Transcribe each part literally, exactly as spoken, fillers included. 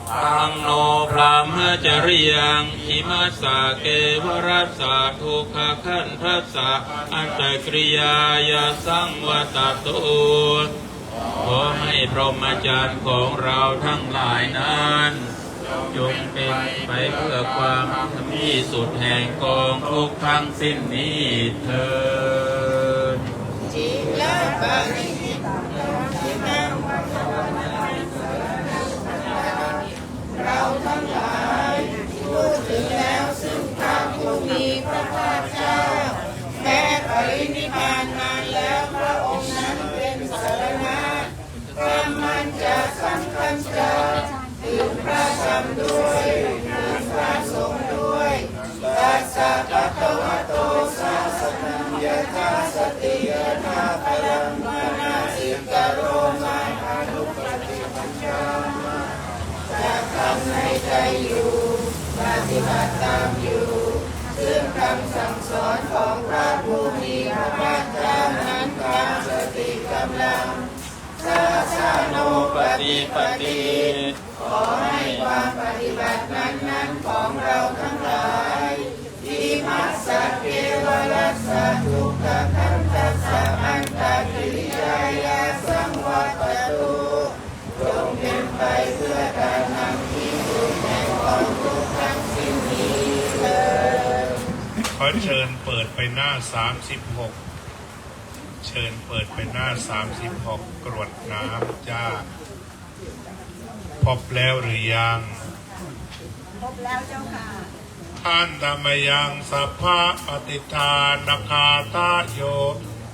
Taṃ no brahmacariyaṃ imassa kevalassa dukkhakhandhassa antakiriyāya saṃvattatu. ขอให้พรหมจรรย์ของเราทั้งหลายนั้น จงเป็นไปเพื่อความที่สุดแห่งกองทุกข์ทั้งสิ้นนี้เทอญ เราทั้งหลายพูดถึงแล้วซึ่งพระผู้มีพระภาคเจ้า แม้ปรินิพพานนานแล้วพระองค์นั้นเป็นสรณะ ธัมมัญจะ สังฆัญจะ ถึงพระธรรมด้วย ถึงพระสงฆ์ด้วย Tassa bhagavato sāsanam yathāsati yathābalaṃ manasikaroma anupaṭipattā จักทำในใจอยู่ ปฏิบัติตามอยู่ ซึ่งคำสั่งสอนของพระผู้มีพระภาคเจ้านั้นตามสติกำลัง Sāsanoppaṭipatti ขอให้ความปฏิบัตินั้นๆของเราทั้งหลาย Imassa kevalassa dukkhakhandhassa antakiriyāya saṃvattatu จงเป็นไปเพื่อการนำที่สุดแห่งกองทุกข์ทั้งสิ้นนี้เทอญ ขอเชิญเปิดไปหน้า สามสิบหก เชิญเปิดไปหน้า สามสิบหก กรวดน้ำจ้า พบแล้วหรือยัง พบแล้วเจ้าค่ะ Handa mayaṃ sabbapattidānagāthāyo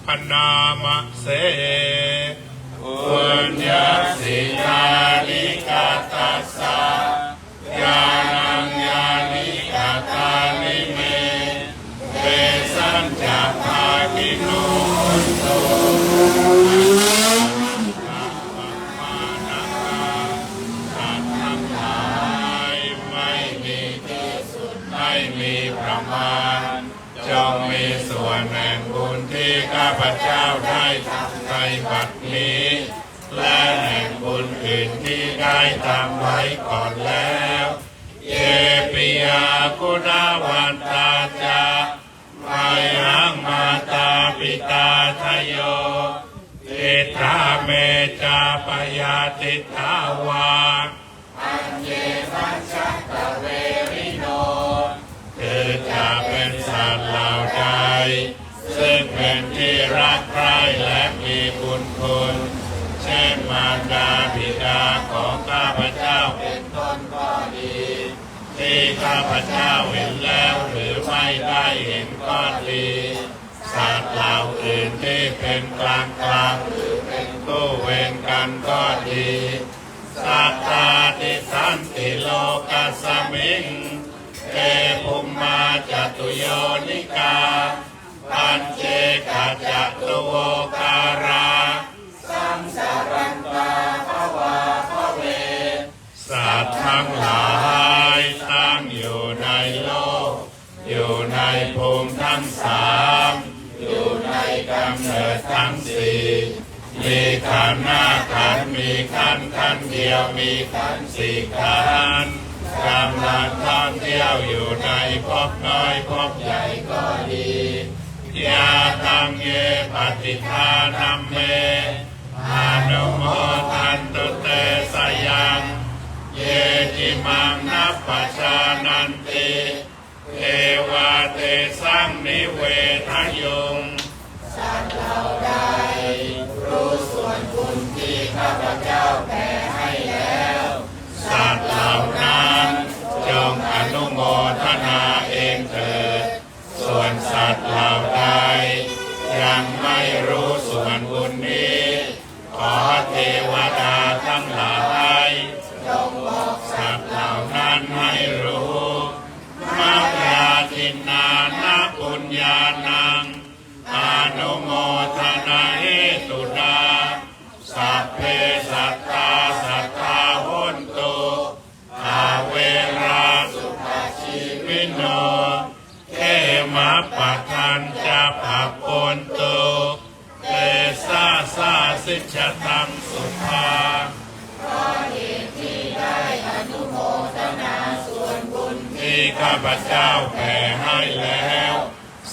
bhaṇāma se. Puññasīlādhigatassa ñāṇañāṇikatādime, tesañca bhāgino hontu. สัตว์ทั้งหลายไม่มีที่สุด ไม่มีประมาณ จงมีส่วนแห่งบุญที่ข้าพเจ้าได้ทำในบัดนี้ และแห่งบุญอื่นที่ได้ทำไว้ก่อนแล้ว Ye piyā guṇavantā ca, mayhaṃ mātāpitādayo, diṭṭhā me ca payādittā vā, aññe majjhattaverino. คือจะเป็นสัตว์เหล่าใด ซึ่งเป็นที่รักใคร่และมีบุญคุณ เช่นมารดาบิดาของข้าพเจ้าเป็นต้นก็ดี ที่ข้าพเจ้าเห็นแล้วหรือไม่ได้เห็นก็ดี สัตว์เหล่าอื่นที่เป็นกลางๆ หรือเป็นคู่เวรกันก็ดี Satthā tiṭṭhanti lokasmiṃ, te bhummā catuyonikā, paccekacatuvokārā, saṃsarantā bhavābhave. สัตว์ทั้งหลายตั้งอยู่ในโลก อยู่ในภูมิทั้งสาม อยู่ในกำเนิดทั้งสี่ มีขันธ์ห้าขันธ์ มีขันธ์ขันธ์เดียว มีขันธ์สี่ขันธ์ กำลังท่องเที่ยวอยู่ในภพน้อยภพใหญ่ก็ดี Yā taṃ ye patiṭṭhā dhamme, anumodantu te sayaṃ, ye cimaṃ na pajānanti, devā tesaṃ nivedayuṃ. สัตว์เหล่าใดรู้ส่วนบุญที่ข้าพเจ้าแผ่ให้แล้ว สัตว์เหล่านั้นจงอนุโมทนาเองเถิด ส่วนสัตว์เหล่าใดยังไม่รู้ส่วนบุญนี้ ขอเทวดาทั้งหลาย จงบอกสัตว์เหล่านั้นให้รู้ Mayā dinnāna puññānaṃ anumodanāhetunā, sabbe sattā sadā hontu, averā sukhajīvino. Khemappadañca bhavantu te jāsā sijjhataṃ sukhaṃ. เพราะเหตุที่ได้อนุโม ที่ข้าพเจ้าแผ่ให้แล้ว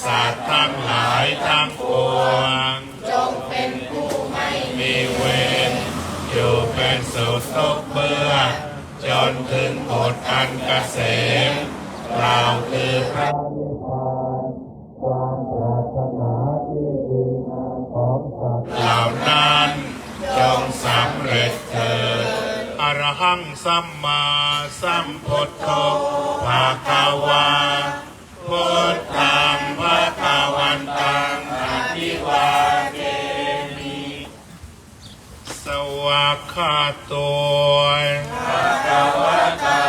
สัตว์ทั้งหลายทั้งปวง จงเป็นผู้ไม่มีเวร อยู่เป็นสุขทุกเมื่อ จนถึงผลอันเกษม กล่าวคือพระนิพพาน ความปรารถนาที่ดีงามของสัตว์เหล่านั้น จงสำเร็จเถิด Arahaṃ sammāsambuddho bhagavā, buddhaṃ bhagavantaṃ abhivādemi. Svākkhāto bhagavatā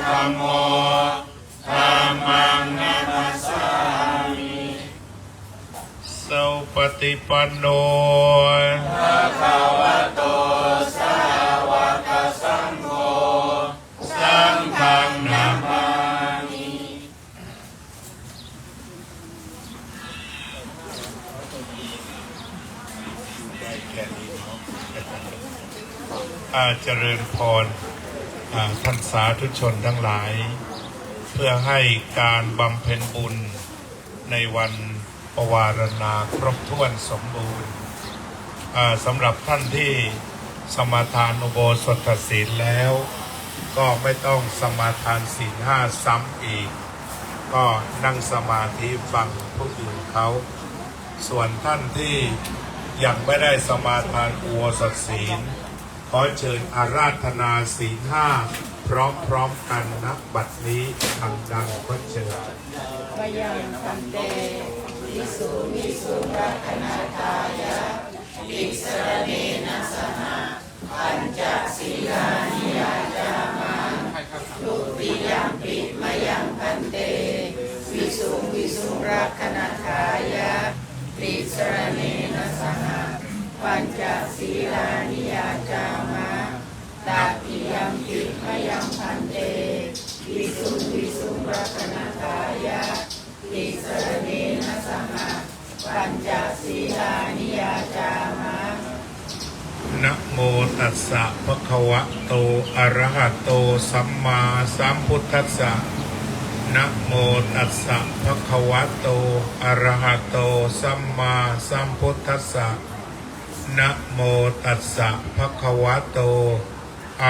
dhammo, dhammaṃ namassāmi. Supaṭipanno bhagavato sāvakasaṅgho, saṅghaṃ namāmi. ได้แค่นี้เนาะ อา เจริญพร อ่า ท่านสาธุชนทั้งหลาย เพื่อให้การบำเพ็ญบุญในวันปวารณาครบถ้วนสมบูรณ์ อ่า สำหรับท่านที่สมาทานอุโบสถศีลแล้ว ก็ไม่ต้องสมาทานศีลห้าซ้ำอีก ก็นั่งสมาธิฟังผู้อื่นเขา ส่วนท่านที่ยังไม่ได้สมาทานอุโบสถศีล ขอเชิญอาราธนาศีลห้าพร้อมๆกัน ณ บัดนี้ดังๆ ขอเชิญ Mayaṃ bhante visuṃ visuṃ rakkhaṇatthāya tisaraṇena saha pañca sīlāni yācāma. Dutiyampi mayaṃ bhante visuṃ visuṃ rakkhaṇatthāya tisaraṇena saha pañca sīlāni yācāma. Tatiyampi mayaṃ bhante visuṃ visuṃ rakkhaṇatthāya tisaraṇena saha pañca sīlāni yācāma. Namo tassa bhagavato arahato sammāsambuddhassa. Namo tassa bhagavato arahato sammāsambuddhassa. Namo tassa bhagavato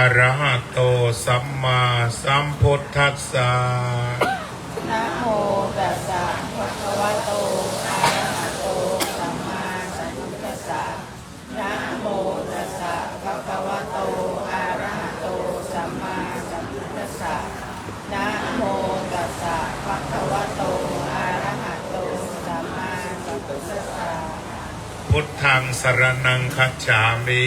arahato sammāsambuddhassa. Namo tassa bhagavato arahato sammāsambuddhassa. Namo tassa bhagavato arahato sammāsambuddhassa. Namo tassa bhagavato arahato sammāsambuddhassa. Buddhaṃ saraṇaṃ gacchāmi.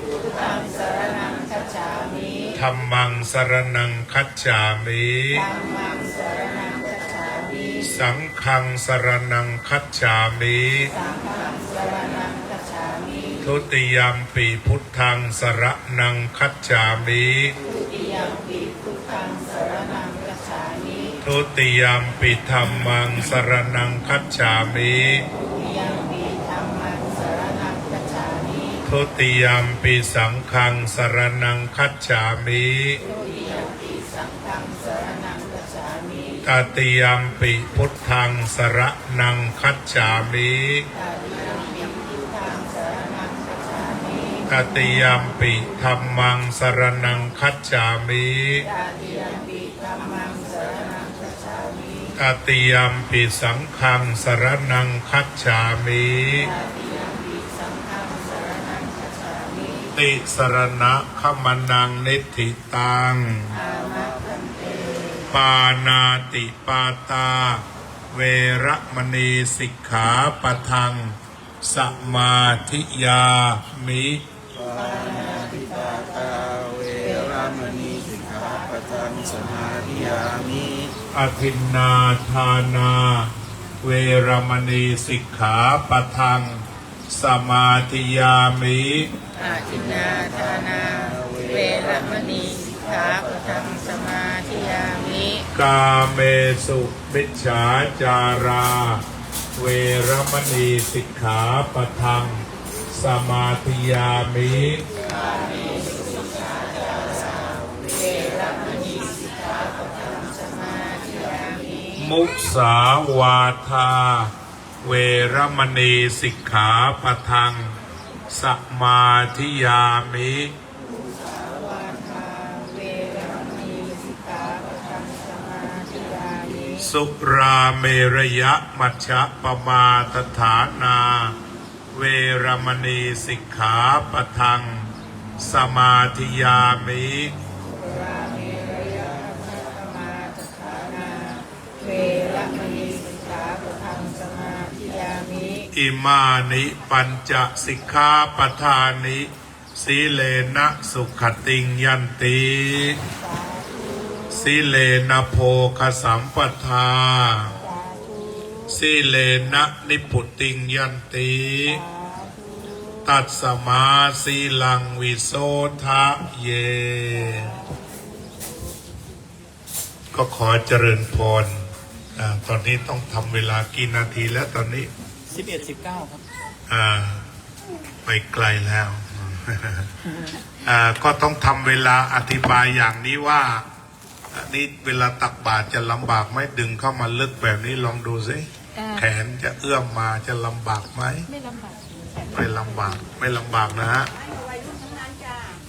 Buddhaṃ saraṇaṃ gacchāmi. Dhammaṃ saraṇaṃ gacchāmi. Dhammaṃ saraṇaṃ gacchāmi. Saṅghaṃ saraṇaṃ gacchāmi. Saṅghaṃ saraṇaṃ gacchāmi. Dutiyampi buddhaṃ saraṇaṃ gacchāmi. Dutiyampi buddhaṃ saraṇaṃ gacchāmi. Dutiyampi dhammaṃ saraṇaṃ gacchāmi. Dutiyampi dhammaṃ saraṇaṃ gacchāmi. Dutiyampi saṅghaṃ saraṇaṃ gacchāmi. Dutiyampi saṅghaṃ saraṇaṃ gacchāmi. Tatiyampi buddhaṃ saraṇaṃ gacchāmi. Tatiyampi buddhaṃ saraṇaṃ gacchāmi. Tatiyampi dhammaṃ saraṇaṃ gacchāmi. Tatiyampi dhammaṃ saraṇaṃ gacchāmi. Tatiyampi saṅghaṃ saraṇaṃ gacchāmi. Tatiyampi saṅghaṃ saraṇaṃ gacchāmi. Tisaraṇagamanaṃ niṭṭhitaṃ. Āma bhante. Pāṇātipātā veramaṇī sikkhāpadaṃ samādiyāmi. Pāṇātipātā veramaṇī sikkhāpadaṃ samādiyāmi. Adinnādānā veramaṇī sikkhāpadaṃ samādiyāmi. Adinnādānā veramaṇī sikkhāpadaṃ samādiyāmi. Kāmesu micchācārā veramaṇī sikkhāpadaṃ samādiyāmi. Kāmesu micchācārā veramaṇī sikkhāpadaṃ samādiyāmi. Musāvādā veramaṇī sikkhāpadaṃ samādiyāmi. Surāmerayamajjapamādaṭṭhānā veramaṇī sikkhāpadaṃ samādiyāmi. Imāni pañca sikkhāpadāni. Sīlena sugatiṃ yanti, sīlena bhogasampadā, sīlena nibbutiṃ yanti, tasmā sīlaṃ visodhaye. ก็ขอเจริญพร อ่า ตอนนี้ต้องทำเวลากี่นาทีแล้วตอนนี้ สิบเอ็ดสิบเก้า ครับ อ่า ไปไกลแล้ว อ่า ก็ต้องทำเวลาอธิบายอย่างนี้ว่า อันนี้เวลาตักบาตรจะลำบากไหม ดึงเข้ามาลึกแบบนี้ ลองดูสิ อ่า แขนจะเอื้อมมาจะลำบากไหม ไม่ลำบาก ไม่ลำบาก ไม่ลำบากนะฮะ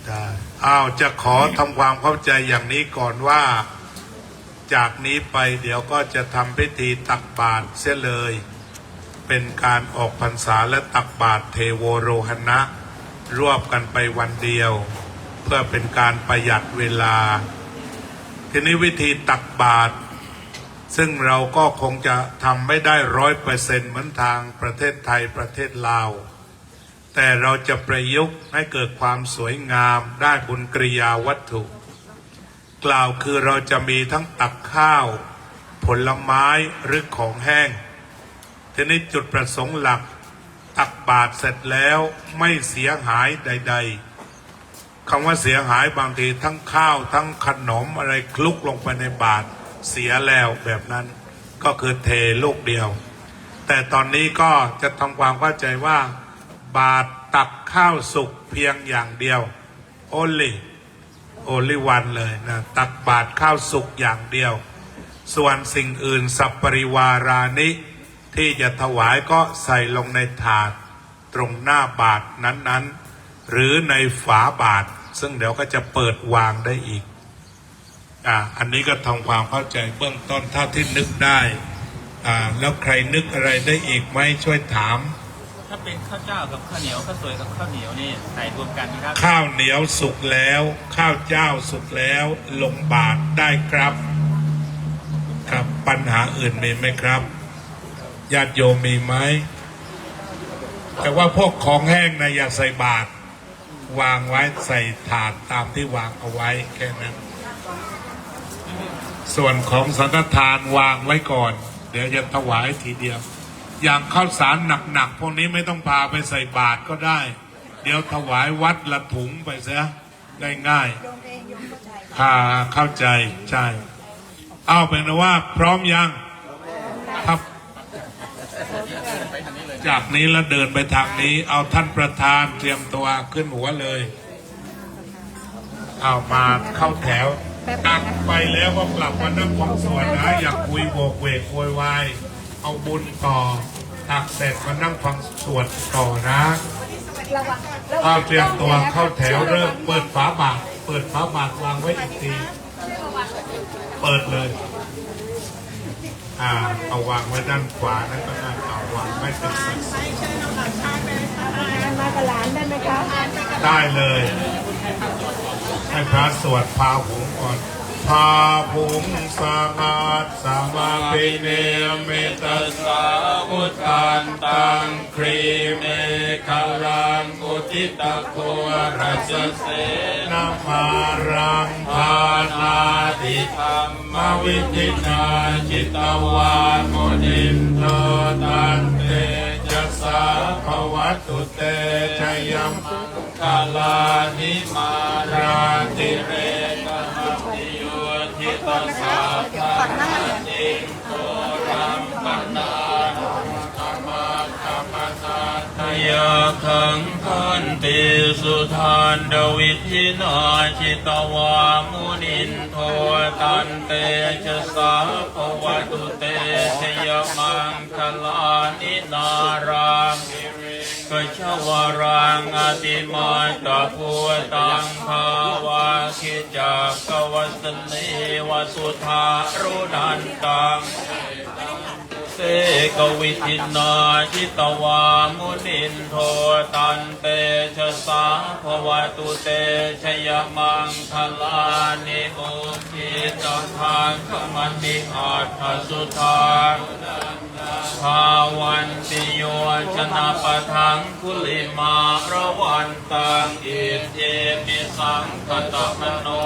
ได้ อ้าว จะขอทำความเข้าใจอย่างนี้ก่อนว่า จากนี้ไปเดี๋ยวก็จะทำพิธีตักบาตรเสียเลย เป็นการออกพรรษาและตักบาตรเทโวโรหณะ รวบกันไปวันเดียว เพื่อเป็นการประหยัดเวลา ทีนี้วิธีตักบาตร ซึ่งเราก็คงจะทำไม่ได้ร้อยเปอร์เซ็นต์เหมือนทางประเทศไทยประเทศลาว แต่เราจะประยุกต์ให้เกิดความสวยงามด้านบุญกิริยาวัตถุ กล่าวคือเราจะมีทั้งตักข้าว ผลไม้หรือของแห้ง ทีนี้จุดประสงค์หลัก ตักบาตรเสร็จแล้วไม่เสียหายใดๆ คำว่าเสียหายบางทีทั้งข้าวทั้งขนมอะไรคลุกลงไปในบาตรเสียแล้วแบบนั้น ก็คือเทลูกเดียว แต่ตอนนี้ก็จะทำความเข้าใจว่า บาตรตักข้าวสุกเพียงอย่างเดียว only only one เลยนะ ตักบาตรข้าวสุกอย่างเดียว ส่วนสิ่งอื่น สัพปริวารานิ ที่จะถวายก็ใส่ลงในถาดตรงหน้าบาตรนั้นๆ หรือในฝาบาตร ซึ่งเดี๋ยวก็จะเปิดวางได้อีก อ่า อันนี้ก็ทำความเข้าใจเบื้องต้นเท่าที่นึกได้ อ่า แล้วใครนึกอะไรได้อีกไหม ช่วยถาม ถ้าเป็นข้าวเจ้ากับข้าวเหนียว ข้าวสวยกับข้าวเหนียวนี่ใส่รวมกันไหมครับ ข้าวเหนียวสุกแล้ว ข้าวเจ้าสุกแล้ว ลงบาตรได้ครับ ครับ ปัญหาอื่นมีไหมครับ ญาติโยมมีไหม แต่ว่าพวกของแห้งนะอย่าใส่บาตร วางไว้ใส่ถาดตามที่วางเอาไว้แค่นั้น ส่วนของสังฆทานวางไว้ก่อน เดี๋ยวจะถวายทีเดียว อย่างข้าวสารหนักๆ พวกนี้ไม่ต้องพาไปใส่บาตรก็ได้ เดี๋ยวถวายวัดละถุงไปเสีย ง่ายๆ โยมเองโยมเข้าใจ อ่า เข้าใจ ใช่ เอาเป็นว่าพร้อมยัง ครับ จากนี้แล้วเดินไปทางนี้ เอาท่านประธานเตรียมตัวขึ้นหัวเลย เอามาเข้าแถว ตักไปแล้วก็กลับมานั่งฟังสวดนะ อย่าคุยโวกเวกโวยวาย เอาบุญต่อ ตักเสร็จมานั่งฟังสวดต่อนะ ระวัง เอาเตรียมตัวเข้าแถว เริ่มเปิดฝาบาตร เปิดฝาบาตรวางไว้อีกที เปิดเลย อ่า เอาวางไว้ด้านขวานั่นก็ได้ เอาวางไว้เป็นสัดส่วน มากับหลานได้ไหมคะ ได้เลย ให้พระสวดพาหุงก่อน Bāhuṃ sahassamabhinimmitasāvudhantaṃ grīmekhalaṃ uditaghorasasenamāraṃ dānādidhammavidhinā jitavā munindo tantejasā bhavatu te jayamaṅgalāni. Mārātirekamabhiyujjhitasabbarattiṃ ghorampanāḷo Yakkhaṃ khantīsudantavidhinā jitavā munindo, tantejasā bhavatu te jayamaṅgalāni. Nāḷāgiriṃ gajavaraṃ atimattabhūtaṃ, dāvaggicakkamasanīva sudāruṇantaṃ, mettambusekavidhinā jitavā munindo, tantejasā bhavatu te jayamaṅgalāni. Ukkhittakhaggamatihatthasudāruṇantaṃ, dhāvantiyojanapathaṅgulimālavantaṃ, iddhībhisaṅkhatamano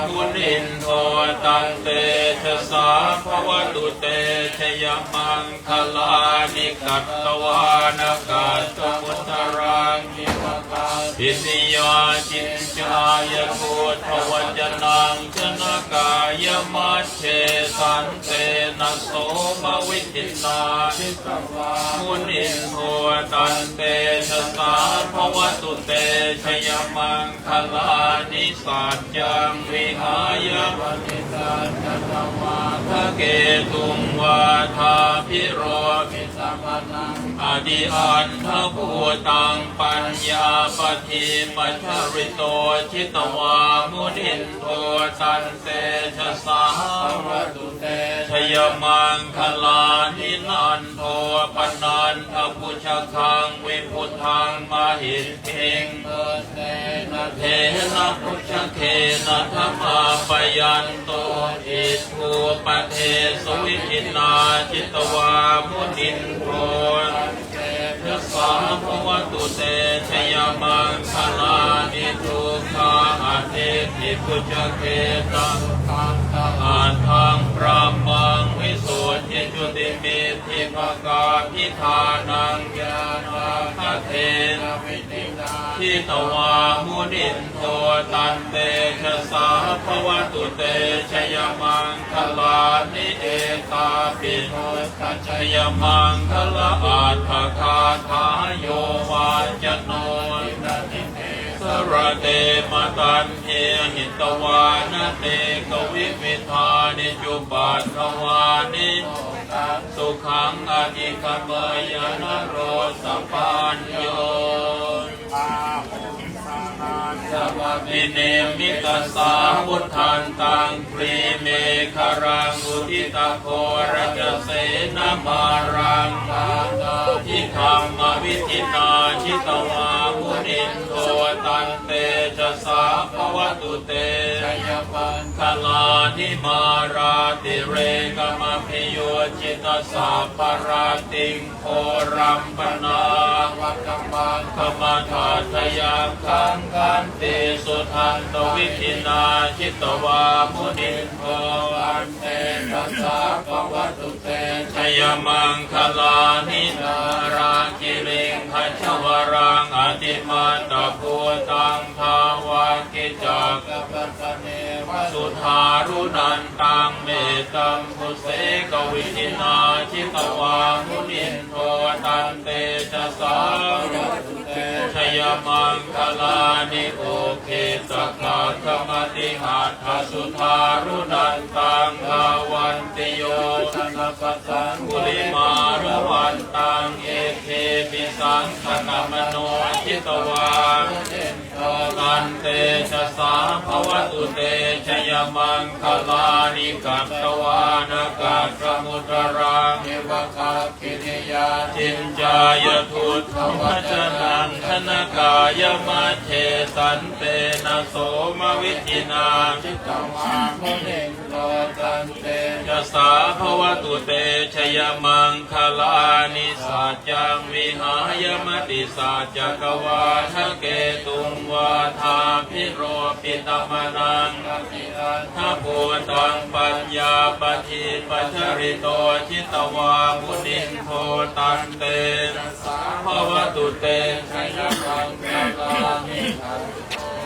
munindo, tantejasā bhavatu te jayamaṅgalāni. Katvāna kaṭṭhamudaraṃ iva gabbhinīyā, ciñcāya duṭṭhavacanaṃ janakāyamajjhe, santena somavidhinā jitavā munindo, tantejasā bhavatu te jayamaṅgalāni. Saccaṃ vihāya matisaccakavādaketuṃ, vādābhiropitamanaṃ atiandhabhūtaṃ, paññāpadīpajalito jitavā munindo, tantejasā bhavatu te jayamaṅgalāni. Nandopanandabhujagaṃ vibudhaṃ mahiddhiṃ, puttena therabhujagena damāpayanto, iddhūpadesavidhinā jitavā munindo, tantejasā bhavatu te jayamaṅgalāni. Duggāhadiṭṭhibhujagena sudaṭṭhahatthaṃ, brahmaṃ visuddhijutimiddhibakābhidhānaṃ, ñāṇāgadena vidhinā jitavā munindo, tantejasā bhavatu te jayamaṅgalāni. Etāpi buddhajayamaṅgalaaṭṭhagāthā, yo vācano dinadine sarate matandī, hitvānanekavividhāni cupaddavāni, mokkhaṃ sukhaṃ adhigameyya naro sapañño. Bāhuṃ sahassamabhinimmitasāvudhantaṃ, grīmekhalaṃ uditaghorasasenamāraṃ, dānādidhammavidhinā jitavā munindo, tantejasā bhavatu te jayamaṅgalāni. Mārātirekamabhiyujjhitasabbarattiṃ, ghorampanāḷavakamakkhamathaddhayakkhaṃ, khantīsudantavidhinā jitavā munindo, tantejasā bhavatu te jayamaṅgalāni. Nāḷāgiriṃ gajavaraṃ atimattabhūtaṃ, dāvaggicakkamasanīva sudāruṇantaṃ, mettambusekavidhinā jitavā munindo, tantejasā bhavatu te jayamaṅgalāni. Ukkhittakhaggamatihatthasudāruṇantaṃ, dhāvantiyojanapathaṅgulimālavantaṃ, iddhībhisaṅkhatamano jitavā munindo, tantejasā bhavatu te jayamaṅgalāni. Katvāna kaṭṭhamudaraṃ iva gabbhinīyā, ciñcāya duṭṭhavacanaṃ janakāyamajjhe, santena somavidhinā jitavā munindo, tantejasā bhavatu te jayamaṅgalāni. Saccaṃ vihāya matisaccakavādaketuṃ, vādābhiropitamanaṃ atiandhabhūtaṃ, paññāpadīpajalito jitavā munindo, tantejasā bhavatu te jayamaṅgalāni.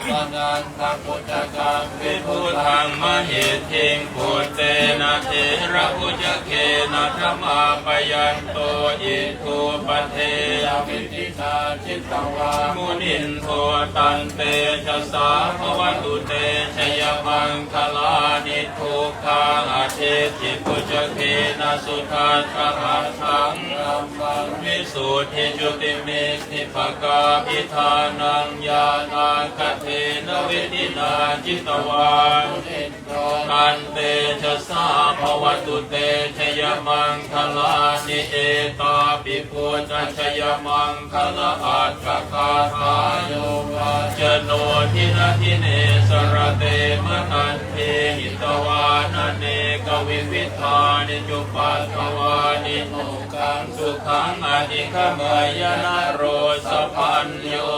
Anantabhujagaṃ vibudhaṃ mahiddhiṃ, puttena therabhujagena damāpayanto, iddhūpadesavidhinā jitavā munindo, tantejasā bhavatu te jayamaṅgalāni. Duggāhadiṭṭhibhujagena sudaṭṭhahatthaṃ, brahmaṃ visuddhijutimiddhibakābhidhānaṃ, ñāṇāgadena vidhinā jitavā munindo, tantejasā bhavatu te jayamaṅgalāni. Etāpi buddhajayamaṅ galaaṭṭhagāthā, yo vācano dinadine sarate matandī, hitvānanekavividhāni cupaddavāni, mokkhaṃ sukhaṃ adhigameyya naro sapañño.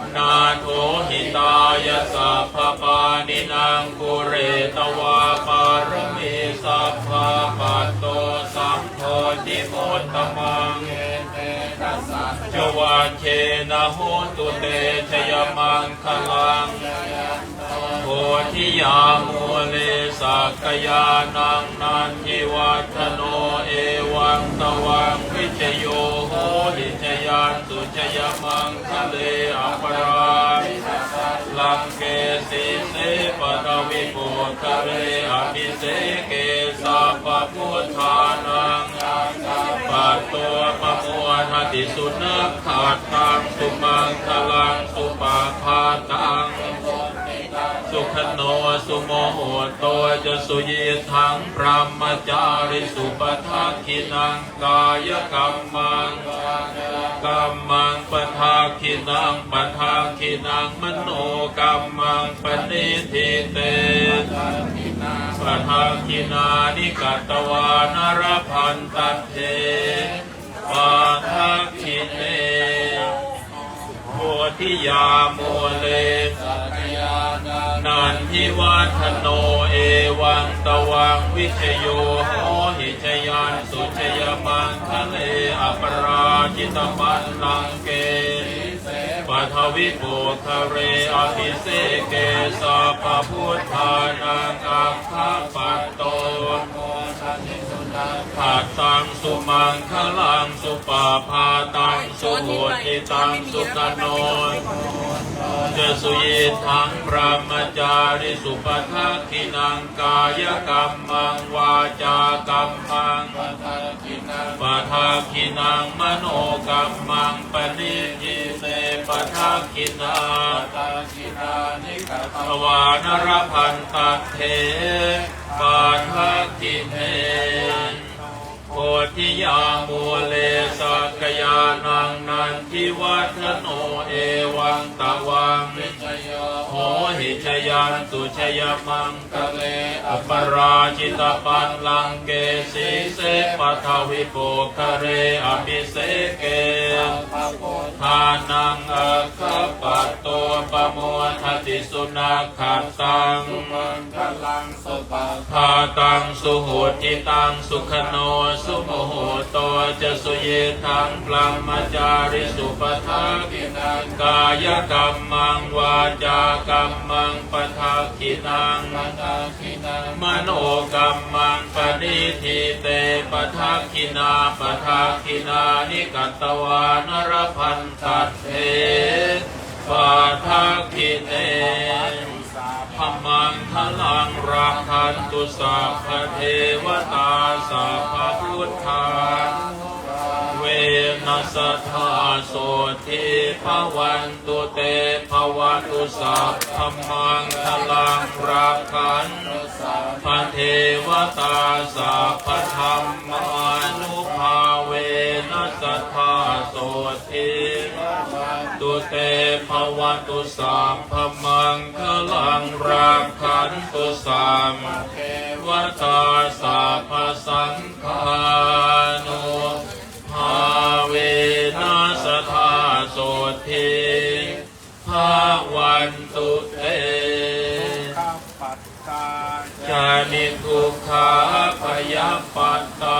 Nātho hitāya sabbapāṇinaṃ, pūretvā pāramī sabbā, patto sam bodhimuttamaṃ. Etena saccavajjena, hotu te jayamaṅgalaṃ. Bodhiyā mūle sakyānaṃ nandivaḍḍhano, evaṃ tvaṃ vijayo hohi, jayassu jayamaṅgale, aparājitapallaṅke, sīse paṭhavipokkhare, abhiseke sabbabuddhānaṃ, aggappatto pamodati. Sunakkhattaṃ sumaṅgalaṃ, supabhātaṃ sukhaṇo sumuhutto ca, suyiṭṭhaṃ brahmacārisu, padakkhiṇaṃ kāyakammaṃ, kammaṃ padakkhiṇaṃ, padakkhiṇaṃ manokammaṃ, paṇidhī te padakkhiṇāni, katvāna labhantatthe padakkhiṇe. Bodhiyā mūle sakyānaṃ nandivaḍḍhano, evaṃ tvaṃ vijayo hohi, jayassu jayamaṅgale, aparājitapallaṅke, sīse paṭhavipokkhare, abhiseke sabbabuddhānaṃ, aggappatto khattaṃ sumaṅgalaṃ, supabhātaṃ suhuṭṭhitaṃ, sukhaṇo ca suyiṭṭhaṃ brahmacārisu, padakkhiṇaṃ kāyakammaṃ, vācākammaṃ padakkhiṇaṃ, manokammaṃ paṇidhī te padakkhiṇā, katvāna labhantatthe padakkhiṇe. Bodhiyā mūle sakyānaṃ nandivaḍḍhano, evaṃ tvaṃ vijayo hohi, jayassu jayamaṅgale, aparājitapallaṅke, sīse paṭhavipokkhare, abhiseke sabbabuddhānaṃ, aggappatto pamodati. Sunakkhattaṃ sumaṅgalaṃ, supabhātaṃ suhuṭṭhitaṃ, sukhaṇo sumuhutto ca, suyiṭṭhaṃ brahmacārisu, padakkhiṇaṃ kāyakammaṃ, vācākammaṃ padakkhiṇaṃ, manokammaṃ paṇidhī te padakkhiṇā, padakkhiṇāni katvāna labhantatthe padakkhiṇe. Sabbamaṅgalaṃ, rakkhantu sabbadevatā, sabbabuddhānubhāvena sadā sotthī bhavantu te. Bhavatu sabbamaṅgalaṃ, rakkhantu sabbadevatā, sabbadhammānubhāvena sadā sotthī bhavantu te. Bhavatu sabbamaṅgalaṃ, rakkhantu sabbadevatā, sabbasaṅghānubhāvena sadā sotthī bhavantu te. Dukkhappattā ca niddukkhā, bhayappattā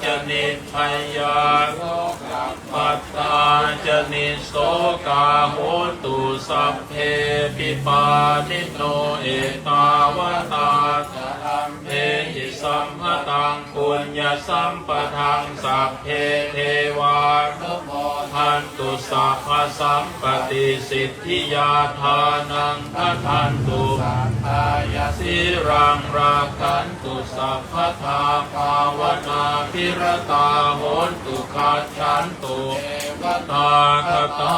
ca nibbhayā, sokappattā atthā ca nissokā hontu sabbepi pāṇino. Ettāvatā ca amhehi sambhataṃ puññasampadaṃ sabbe devānumodantu sabbasampattisiddhiyā. Dānaṃ dadantu saddhāya sīlaṃ rakkhantu sabbadā bhāvanābhiratā hontu gacchantu devatāgatā.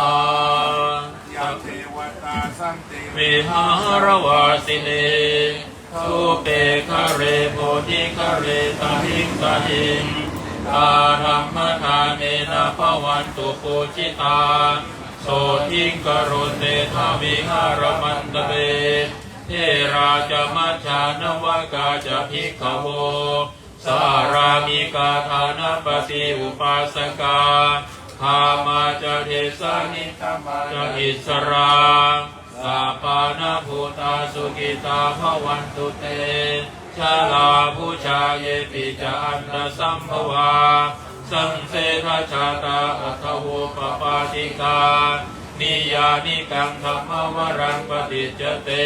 Yā devatā santi vihāravāsinī thūpe ghare bodhighare tahiṃ tahiṃ tā dhammadānena bhavantu pūjitā sotthiṃ karontedha vihāramaṇḍale. Therā ca majjhā navakā ca bhikkhavo sārāmikā dānapatī upāsakā gāmā ca desā nigamā ca issarā sappāṇabhūtā sukhitā bhavantu te. Jalābujā yepi ca aṇḍasambhavā saṃsedajātā athavopapātikā niyyānikaṃ dhammavaraṃ paṭicca te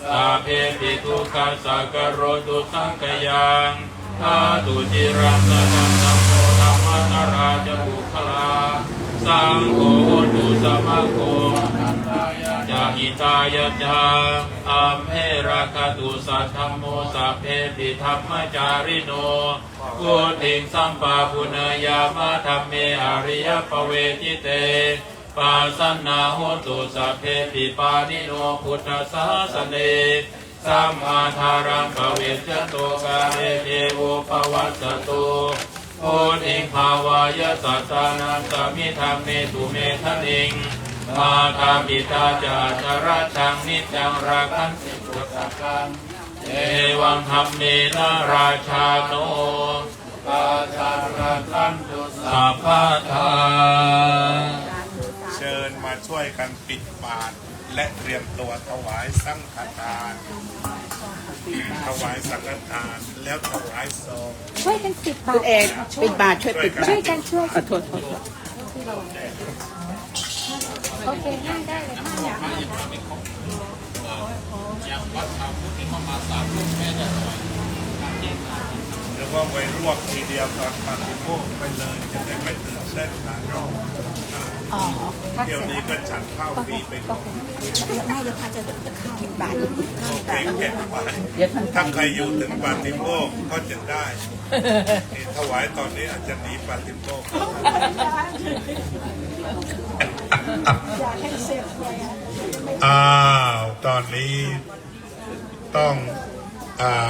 sabbepi dukkhassa karontu saṅkhayaṃ. Ṭhātu ciraṃ sataṃ dhammo dhammaddharā ca puggalā saṅgho hotu samaggo ca hitāya ca. Amhe rakkhatu saddhammo sabbepi dhammacārino vuḍḍhiṃ sampāpuṇeyyāma dhamme ariyappavedite. Pasannā hontu sabbepi pāṇino buddhasāsane. Sammā dhāraṃ pavecchanto kāle devo pavassatu. Vuḍḍhibhāvāya sattānaṃ samiddhaṃ netu medaniṃ. Mātā pitā ca atrajaṃ niccaṃ rakkhanti puttakaṃ. Evaṃ dhammena rājāno pajā rakkhantu sabbadā. เชิญมาช่วยกันปิดบาตรและเตรียมตัวถวายสังฆทาน ถวายสังฆทานแล้วถวายซอง ช่วยกันปิดบาตร คุณเอก ปิดบาตร ช่วยปิดบาตร ช่วยกัน ช่วย ขอโทษ ขอโทษ โอเค นั่งได้เลยค่ะ หรือว่าไว้รวบทีเดียวตอนปาฏิโมกข์ไปเลย จะได้ไม่ตื่นเต้นหลายรอบ อ๋อ เที่ยวนี้ก็ฉันข้าวฟรีไปก่อน ไม่ เดี๋ยวพระจะข้าวบาตร โอเค เก็บไว้ ถ้าใครอยู่ถึงปาฏิโมกข์ก็จะได้ นี่ถวายตอนนี้อาจจะหนีปาฏิโมกข์ อ้าว ตอนนี้ต้อง อ่า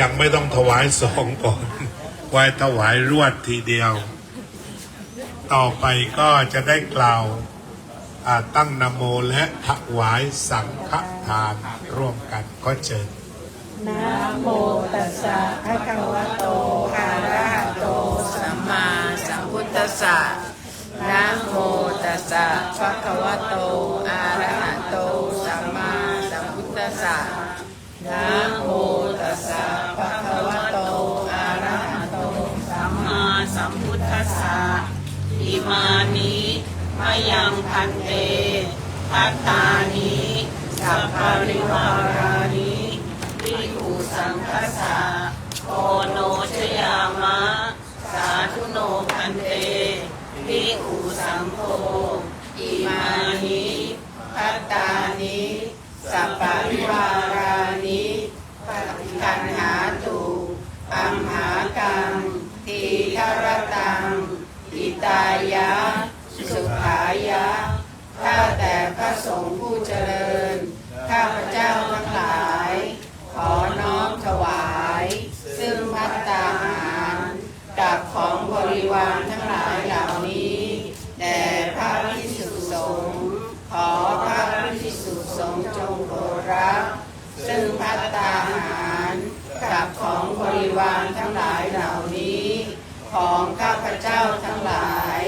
ยังไม่ต้องถวายซองก่อน ไว้ถวายรวดทีเดียว ต่อไปก็จะได้กล่าว อ่า ตั้งนะโมและถวายสังฆทานร่วมกัน ขอเชิญ Namo tassa bhagavato arahato sammāsambuddhassa. Namo tassa bhagavato arahato sammāsambuddhassa. Namo tassa bhagavato arahato sammāsambuddhassa. Imāni mayaṃ bhante bhattāni saparivārāni bhikkhusaṅghassa oṇojayāma. Sādhu no bhante bhikkhusaṅgho imāni bhattāni saparivārāni paṭiggaṇhātu amhākaṃ dīgharattaṃ hitāya sukhāya. ข้าแต่พระสงฆ์ผู้เจริญ ข้าพเจ้าทั้งหลาย ขอน้อมถวาย ซึ่งภัตตาหาร กับของบริวารทั้งหลายเหล่านี้ แด่พระภิกษุสงฆ์ ขอพระภิกษุสงฆ์จงโปรดรับ ซึ่งภัตตาหาร กับของบริวารทั้งหลายเหล่านี้ ของข้าพเจ้าทั้งหลาย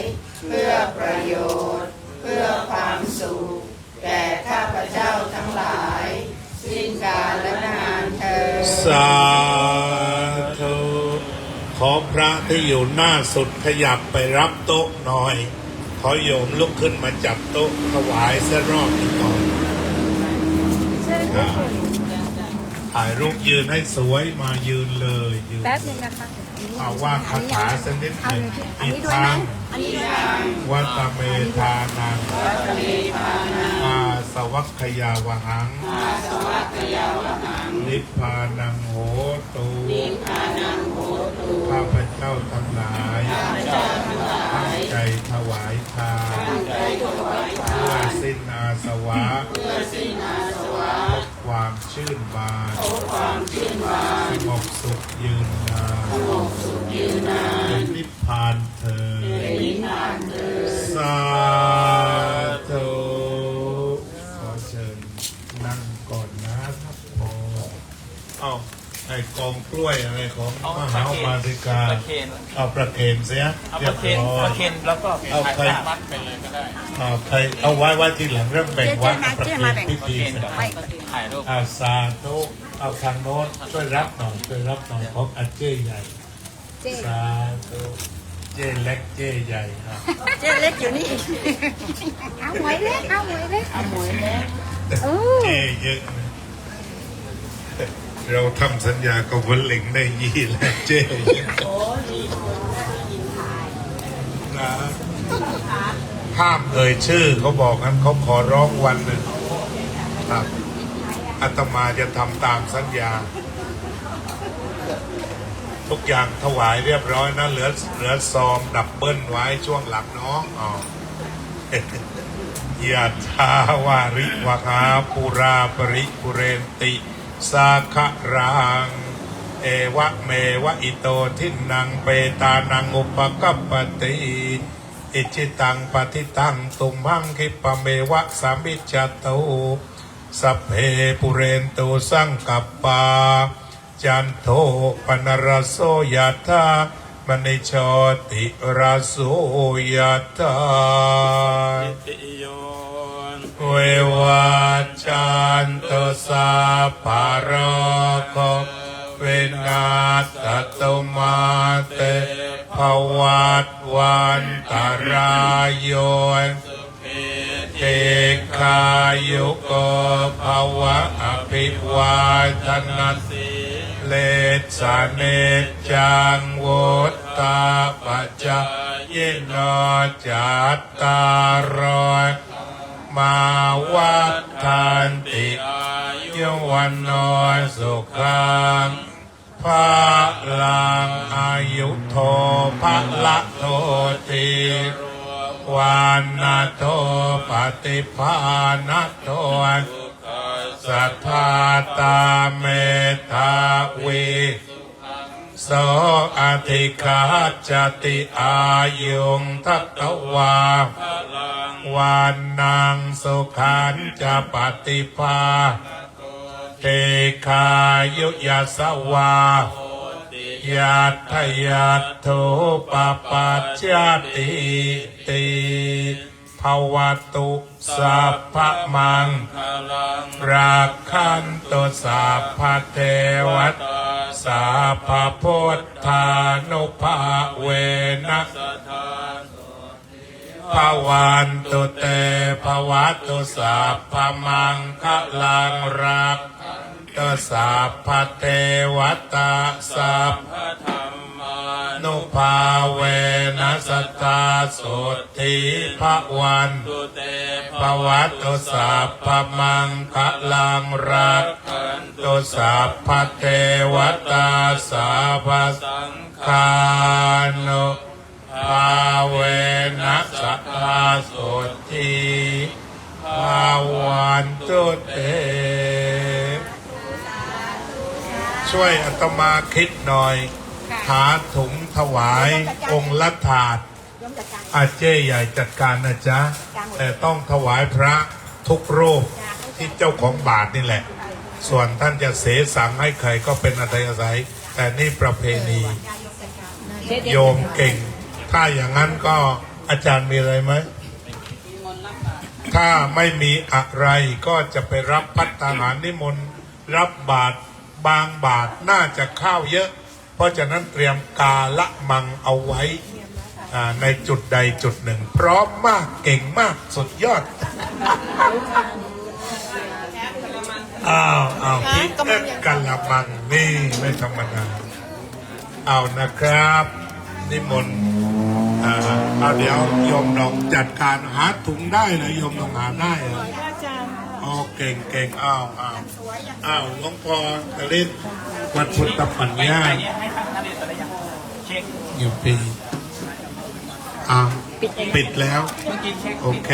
เพื่อประโยชน์ เพื่อความสุข แก่ข้าพเจ้าทั้งหลาย สิ้นกาลนานเทอญ สาธุ ขอพระ ที่อยู่หน้าสุดขยับไปรับโต๊ะหน่อย ขอโยมลุกขึ้นมาจับโต๊ะถวายสักรอบหนึ่งก่อน อ่า ถ่ายรูปยืนให้สวย มายืนเลย ยืน แป๊บนึงนะคะ เอาว่าคาถาสักนิดหนึ่ง อันนี้ด้วยไหม Idaṃ vata me dānaṃ āsavakkayāvahaṃ nibbānaṃ hotu. ข้าพเจ้าทั้งหลายตั้งใจถวายทาน เพื่อสิ้นอาสวะ พบความชื่นบาน สงบสุขยืนนาน เป็นนิพพานเทอญ สาธุ ขอเชิญนั่งก่อนนะครับผม เอ้า ไอ้กองกล้วยอะไรของ เอา มหาอุบาสิกา ประเคน เอาประเคนเสีย เอา เรี ป ยบ ระเคน ร้อ ป ย ระเคนแล้วก็ เอาใคร มัดไปเลยก็ได้ เอาใครเอาไว้ไว้ทีหลัง เรื่องแบ่งวัดเอาประเคนพิ ป ธี ระเคน เสร็จ ก่อนถ่ายรูป อ่าสาธุ เอาทางโน้นช่วยรับหน่อย ช่วยรับหน่อยของอาเจ้ใหญ่ สาธุ เจ้เล็กเจ้ใหญ่ครับ เจ๊เล็กอยู่นี่ เอาหมวยเล็ก เอาหมวยเล็ก เอาหมวยเล็ก โอ้ เจ้เยอะนะ เราทำสัญญากับวัดเหล็งได้ยี่แล้วเจ้ นะ ห้ามเอ่ยชื่อเขาบอกงั้นเขาขอร้องวันหนึ่งครับ อาตมาจะทำตามสัญญา ทุกอย่างถวายเรียบร้อยนะ เหลือเหลือซองดับเบิลไว้ช่วงหลังเนาะอ๋อ Yathā vārivahā pūrā paripūrenti sāgaraṃ, evameva ito dinnaṃ petānaṃ upakappati. Icchitaṃ patthitaṃ tumhaṃ khippameva samijjhatu. Sabbe pūrentu saṅkappā, cando pannaraso yathā, maṇi jotiraso yathā. Sabbītiyo vivajjantu, sabbarogo vinassatu, mā te bhavatvantarāyo, sukhī dīghāyuko bhava. Abhivādanasīlissa niccaṃ vuḍḍhāpacāyino, cattāro dhammā vaḍḍhanti, āyu vaṇṇo sukhaṃ balaṃ. Āyudo balado dhīro, vaṇṇado paṭibhāṇado, sukhassa dātā medhāvī, so adhigacchati. Āyuṃ datvā balaṃ, vaṇṇaṃ sukhañca paṭibhāṇado, dīghāyu yasavā hoti, yattha yatthūpapajjatīti. Bhavatu sabbamaṅgalaṃ, rakkhantu sabbadevatā, sabbabuddhānubhāvena, sadā sotthī bhavantu te. Bhavatu sabbamaṅgalaṃ, rakkhantu sabbadevatā, sabbadhammānubhāvena, sadā sotthī bhavantu te. Bhavatu sabbamaṅgalaṃ, rakkhantu sabbadevatā, sabbasaṅghānu bhāvena, sadā sotthī bhavantu te. ช่วยอาตมาคิดหน่อย หาถุงถวายองค์ละถาด อาเจ้ใหญ่จัดการนะจ๊ะ แต่ต้องถวายพระทุกรูปที่เจ้าของบาทนี่แหละ ส่วนท่านจะเสสังให้ใครก็เป็นอัธยาศัย แต่นี่ประเพณี โยมเก่ง ถ้าอย่างนั้นก็อาจารย์มีอะไรไหม ถ้าไม่มีอะไรก็จะไปรับภัตตาหารนิมนต์ รับบาตร บางบาตรน่าจะข้าวเยอะ เพ ราะฉะนั้นเตรียมกาละมังเอาไว้ อ่า ในจุดใดจุดหนึ่ง พร้อมมาก เก่งมาก สุดยอด อ้าวอ้าว ฮะ พี่ กำลั เอ็ ง กะละมัง นี่ไม่ธรรมดา เอานะครับ นิมนต์ อ่า เอา เดี๋ยวโยมหนองจัดการ หาถุงได้เหรอ โยมหนองหาได้เหรอ อาจารย์ อ๋อ เก่งเก่ง อ้าวอ้าวอ้าว หลวงพ่อตะลิด วัดพุทธปัญญา อยู่ปี อ่า ปิดแล้ว โอเค